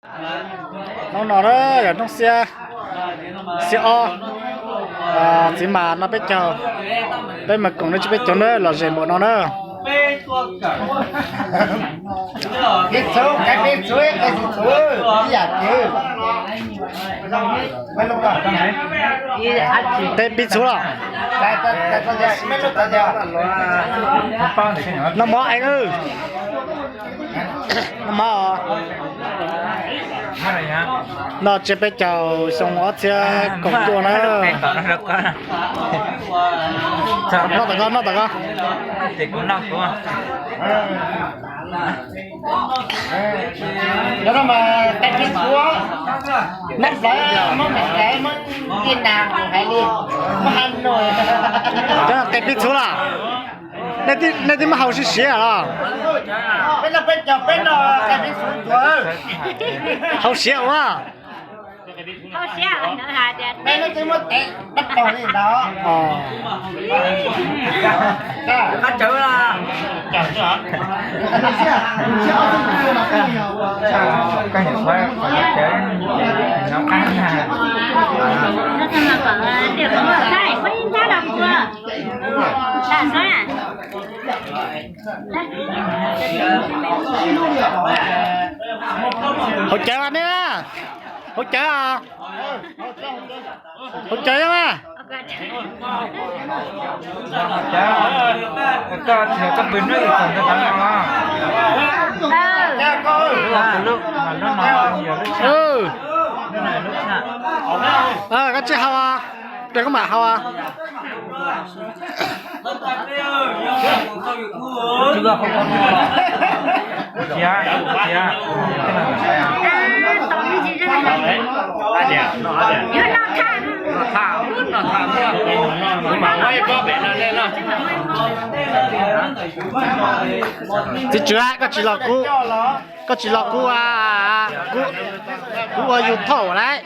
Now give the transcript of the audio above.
Hnub no na yog hnub xiab, xiab ob, txiv mas no peb caug, peb mus koom nej tsis peb caug na los zem npaum no na. Tej pib txhuv los? Noj mov ev, noj mov. No tsiab peb caug xyoo ob txhiab kaum cuaj na. Noj tom ko, noj tom ko. Noj plawv, muab me plawv, muab ntiaj nas hais li, muab ha no. Cov no qias pib txhuv los? Nej twb muab haus siav siav los? Peb no peb caug peb no qias pib txhuv. Haus siav ua. Peb no twb muab tev dab tog li ntawd. Hauv cawv nej na, hauv cawv, hauv cawv na. Koj tsis haus, ces koj mam haus. Txiv tswv, koj tsis los kuv, koj tsis los kuv, kuv ua yus thaum lawm.